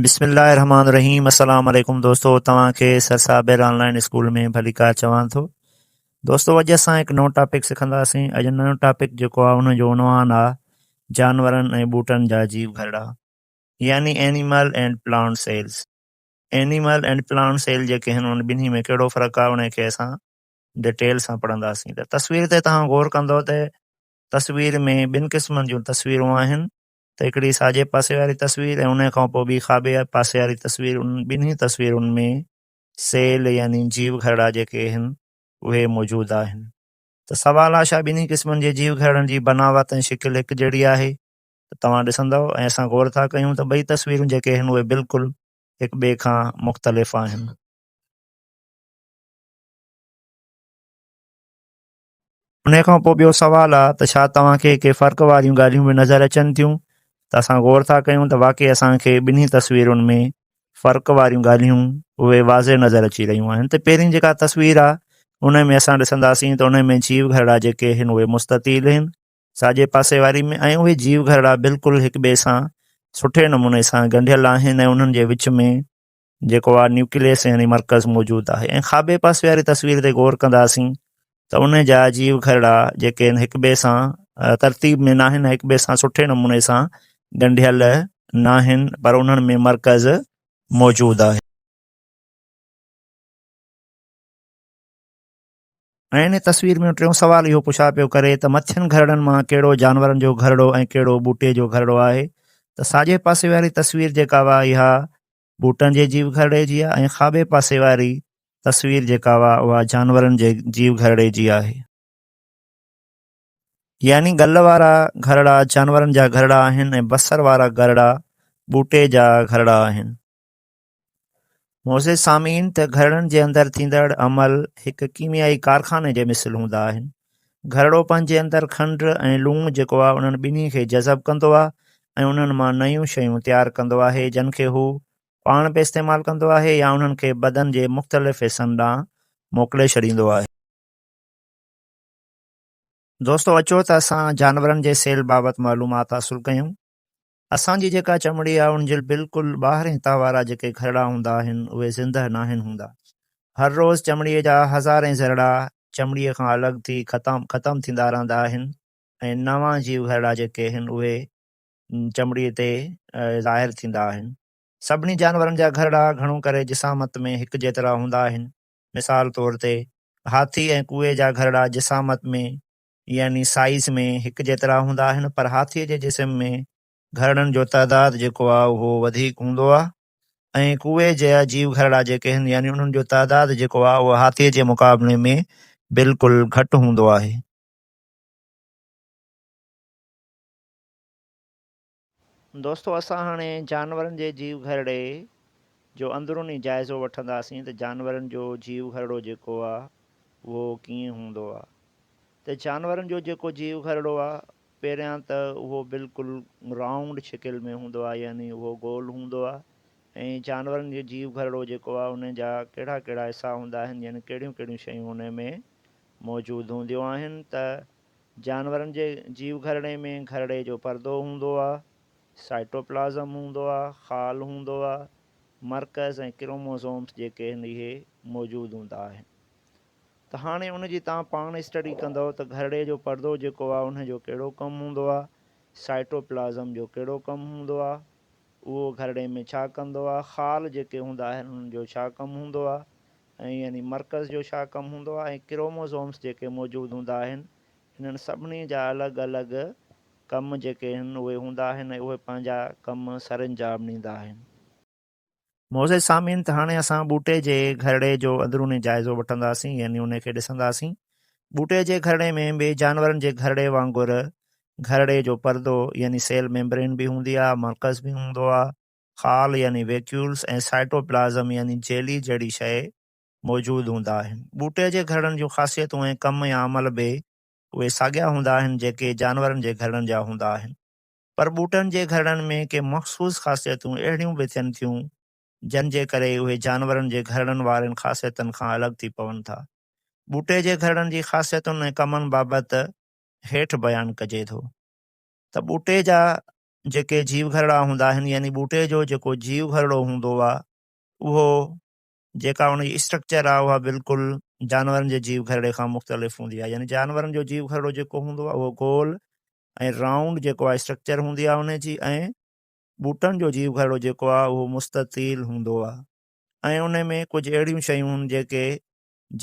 بسم الله الرحمن الرحيم السلام عليڪم دوستو توهان کي سر صابر آن لائن اسڪول ۾ ڀليڪار چوان ٿو دوستو اڄ اسان هڪ نئون ٽاپڪ سکنداسين اڄ نئون ٽاپڪ جيڪو آهي ان جو عنوان آهي جانورن ۽ ٻوٽن جا جيو گهرڙا يعني animal and plant cells animal and plant cell جيڪي آهن ان ٻنهي ۾ ڪهڙو فرق آهي ان کي اسان ڊيٽيل سان پڙهنداسين ته تصوير تي توهان غور ڪندو ته تصوير ۾ ٻن قسمن جون تصويرون آهن ته هڪڙي ساڄي پاسي واري تصوير ۽ ان کان پوء ٻي کاٻي پاسي واري تصوير انهن ٻنهي تصويرن ۾ سيل يعني جيو گهرڙا جيڪي آهن اهي موجود آهن ته سوال آ ڇا ٻنهي قسمن جي جيو گهرڙن جي بناوت ۽ شڪل هڪ جهڙي آهي ته توهان ڏسندؤ ۽ اسان غور ٿا ڪيون ته ٻئي تصويرون جيڪي آهن اهي بلڪل هڪ ٻئي کان مختلف آهن. انهيء کان پوء ٻيو سوال آ ته ڇا توهان کي ڪي فرق واريون ڳالهيون به نظر اچن ٿيون ته اسان غور ٿا ڪيون ته واقعي اسان کي ٻنهي تصويرن ۾ فرق واريون ڳالهيون اهي واضح نظر اچي رهيون آهن ته پهرين جيڪا تصوير آ ان ۾ اسان ڏسنداسين ته ان ۾ جيو گهرڙا جيڪي آهن اهي مستطيل آهن ساڄي پاسي واري ۾ ۽ اهي جيو گهرڙا بلڪل هڪ ٻئي سان سٺي نموني سان ڳنڍيل آهن ۽ انهن جي وچ ۾ جيڪو آهي نيوڪليس يعني مرڪز موجود آهي ۽ کاٻي پاسي واري تصوير تي غور ڪنداسين ته ان جا جيو گهرڙا جيڪي آهن هڪ ٻئي سان ترتيب ۾ ناهن هڪ ٻئي سان سٺي نموني سان ڳنڍيل ناهن پر انهن ۾ مرڪز موجود آهي. ۽ ان تصوير ۾ ٽيون سوال اهو پڇا پيو ڪري ته مٿين گهرڙن مان ڪهڙو جانورن جو گهرڙو ۽ ڪهڙو ٻوٽي جو گهرڙو آهي ته ساڄي پاسي واري تصوير جيڪا آهي اها ٻوٽن جي جيو گهرڙي جي آهي ۽ کاٻي پاسي واري تصوير جيڪا آهي اها جانورن جي جيو گهرڙي جي آهي. يعني گل وارا گهرڙا جانورن جا گهرڙا آهن ۽ بصر وارا گهرڙا ٻوٽي جا گهرڙا آهن. معزز سامعين ته گهرڙن جي اندر ٿيندڙ عمل هڪ ڪيميائي ڪارخاني جي مثل هوندا آهن. گهرڙو پنهنجي اندر کنڊ ۽ لوڻ جيڪو آهي انهن ٻنهي کي جذب ڪندو آهي ۽ انهن مان نيون شيون تيار ڪندو آهي جن کي هو پاڻ به استعمال ڪندو آهي يا انهن کي بدن جي مختلف حصن ڏانهن موڪلي ڇڏيندو آهي. دوستو اچو ته اسان جانورن جي سيل بابت معلومات حاصل ڪيون. اسان جي جيڪا چمڙي آهي ان جي بلڪل ٻاهرين تهه وارا جيڪي گهرڙا هوندا آهن اهي زندهه ناهن هوندا. هر روز چمڙيء جا هزارين ذرڙا چمڙيء کان الڳ ٿي ختم ٿيندا رهندا آهن ۽ نوان جيو گهرڙا جيڪي آهن اهي چمڙيء تي ظاهر ٿيندا آهن. سڀني جانورن جا گهرڙا گهڻو ڪري جسامت ۾ هڪ جيترا هوندا آهن. مثال طور تي هاٿي ۽ ڪوئي جا گهرڙا جسامت ۾ يعني سائيز ۾ هڪ جيترا هوندا آهن پر هاٿيء جي جسم ۾ گهرڙن جو تعداد جيڪو آهي اهو وڌيڪ هوندو آهي ۽ ڪوئي جا جيو گهرڙا جيڪي آهن يعني انهن جو تعداد جيڪو آهي اهو هاٿيء جي مقابلي ۾ بلڪل گهٽ هوندو آهي. دوستو اسان هاڻي جانورن جي جيو گهرڙي جو اندروني جائزو وٺنداسين ته جانورن جو جيو گهرڙو جيڪو آ اهو ڪيئن هوندو آ ته جانورن جو جيڪو جيو گهرڙو آ پهريان ته اهو بلڪل رائونڊ شڪل ۾ هوندو آ يعني اهو گول هوندو آ ۽ جانورن جو جيو گهرڙو جيڪو آ ان جا ڪهڙا ڪهڙا حصا هوندا آهن يعني ڪهڙيون ڪهڙيون شيون ان ۾ موجود هونديون آهن ته جانورن جي جيو گهرڙي ۾ گهرڙي جو پردو هوندو آ، سائٽوپلازم هوندو آ، خال هوندو آ، مرڪز ۽ ڪروموزومز جيڪي آهن اهي موجود هوندا آهن. ته هاڻي ان جي توهان پاڻ اسٽڊي ڪندؤ ته گهرڙي جو پردو جيڪو آ ان جو ڪهڙو ڪم هوندو آ، سائٽوپلازم جو ڪهڙو ڪم هوندو آ، اهو گهرڙي ۾ ڇا ڪندو آ، خال جيڪي هوندا آهن انهن جو ڇا ڪم هوندو آ، ۽ يعني مرڪز جو ڇا ڪم هوندو آهي ۽ ڪروموزومز جيڪي موجود هوندا آهن انهن سڀني جا الڳ الڳ ڪم جيڪي آهن اهي هوندا آهن ۽ اهي پنهنجا ڪم سرانجام ڏيندا آهن. معزز سامعين ته هاڻي اسان ٻوٽي جي گهرڙي جو اندروني جائزو وٺنداسين يعني ان کي ڏسنداسين. ٻوٽي جي گهرڙي ۾ به جانورن جي گهرڙي وانگر گهرڙي جو پردو يعني سيل ميمبرين به هوندي آهي، مرڪز به هوندو آهي، خال يعني ويڪيولز ۽ سائٽوپلازم يعني جيلي جهڙي شيء موجود هوندا آهن. ٻوٽي جي گهرڙن جون خاصيتون ۽ ڪم يا عمل به اهي ساڳيا هوندا آهن جيڪي جانورن جي گهرڙن جا هوندا آهن. پر ٻوٽن جي گهرڙن ۾ ڪي مخصوص خاصيتون اهڙيون به ٿين ٿيون جن جي ڪري اهي جانورن جي گهرڙن وارين خاصيتن کان الڳ ٿي پون ٿا. ٻوٽي جي گهرڙن جي خاصيتن ۽ ڪمن بابت هيٺ بيان ڪجي ٿو ته ٻوٽي جا جيڪي جيو گهرڙا هوندا آهن يعني ٻوٽي جو جيڪو جيو گهرڙو هوندو آهي اهو جيڪا ان جي اسٽرڪچر آهي اها بلڪل جانورن جي جيو گهرڙي کان مختلف هوندي آهي يعني جانورن جو جيو گهرڙو جيڪو هوندو آهي اهو گول ۽ رائونڊ جيڪو آهي اسٽرڪچر هوندي آهي ان جي ۽ ٻوٽن جو جيو گهرڙو جيڪو آهي اهو مستطيل هوندو آهي ۽ ان ۾ ڪجهه اهڙيون شيون آهن جيڪي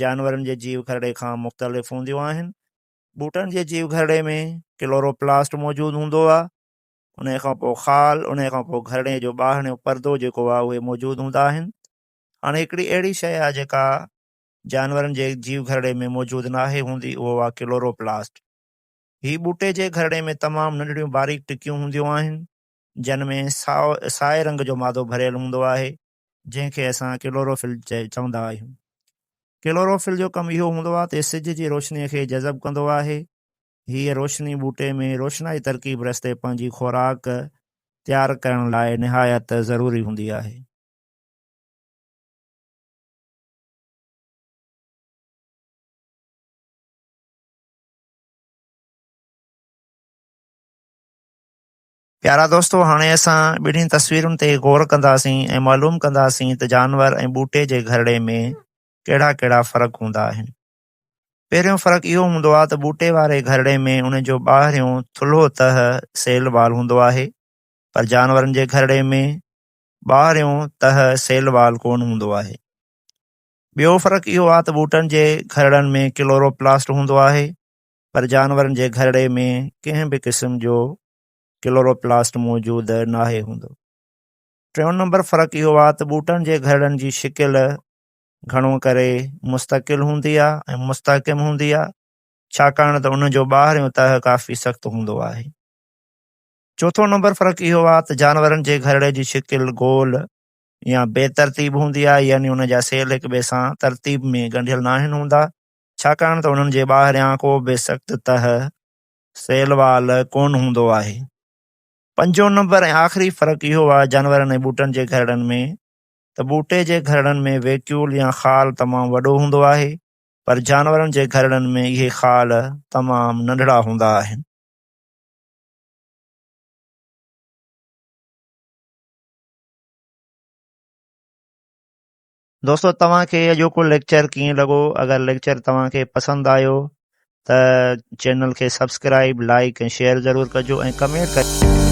جانورن جي جيو گهرڙي کان مختلف هونديون آهن. ٻوٽن جي جيو گهرڙي ۾ ڪلوروپلاسٽ موجود هوندو آهي، انهيء کان پوء خال، انهيء کان پوء گهرڙي جو ٻاهريون پردو جيڪو آهي اهي موجود هوندا آهن. هاڻي هڪڙي اهڙي شيء آهي جيڪا جانورن جي جيو گهرڙي ۾ موجود ناهي هوندي اهو آهي ڪلوروپلاسٽ. هي ٻوٽي جي گهرڙي ۾ تمام ننڍڙيون باريڪ ٽڪيون هونديون آهن جن ۾ سائي رنگ جو مادو ڀريل هوندو آهي. جنهن کي اسان ڪلوروفل چوندا آهيون. ڪلوروفل جو ڪم اهو هوندو آهي ته سج جي روشنيء کي جذب ڪندو آهي. هيء روشني ٻوٽي ۾ روشنائي ترڪيب رستي پنهنجي خوراڪ تيار ڪرڻ لاء نهايت ضروري هوندي آهي. پيارا دوستو هاڻي اسان ٻنهي تصويرن تي غور ڪنداسين ۽ معلوم ڪنداسين ته جانور ۽ ٻوٽي جي گهرڙي ۾ ڪهڙا ڪهڙا فرق هوندا آهن. پهريون فرق اهو هوندو آهي ته ٻوٽي واري گهرڙي ۾ ان جو ٻاهريون ٿلهو تهه سيل وال هوندو آهي پر جانورن جي گهرڙي ۾ ٻاهريون تهه سيل وال ڪونه هوندو آهي. ٻيو فرق اهو آهي ته ٻوٽن جي گهرڙن ۾ ڪلوروپلاسٽ هوندو آهي پر جانورن جي گهرڙي ۾ ڪنهن به قسم جو ڪلوروپلاسٽ موجود ناهي هوندو. ٽيون نمبر فرق اهو آهي ته ٻوٽن جي گهرڙن جي شڪل گهڻو ڪري مستقل هوندي آهي ۽ مستحڪم هوندي آهي، ڇاڪاڻ ته ان جو ٻاهريون تهه ڪافي سخت هوندو آهي. چوٿون نمبر فرق اهو آهي ته جانورن جي گهرڙي جي شڪل گول يا بي ترتيب هوندي آهي، يعني ان جا سيل هڪ ٻئي سان ترتيب ۾ ڳنڍيل ناهن هوندا. ڇاڪاڻ ته انهن جي ٻاهريان ڪو به سخت تهه، سيل وال، ڪونه هوندو آهي. پنجون نمبر ۽ آخري فرق اهو آهي جانورن ۽ ٻوٽن جي گهرڙن ۾ ته ٻوٽي جي گهرڙن ۾ ويڪيول يا خال تمام وڏو هوندو آهي پر جانورن جي گهرڙن ۾ اهي خال تمام ننڍڙا هوندا آهن. دوستو توهان کي اڄوڪو ليڪچر ڪيئن لڳو اگر ليڪچر توهان کي پسند آيو ته چينل کي سبسڪرائب لائڪ ۽ شيئر ضرور ڪجو ۽ ڪمينٽ ڪجو.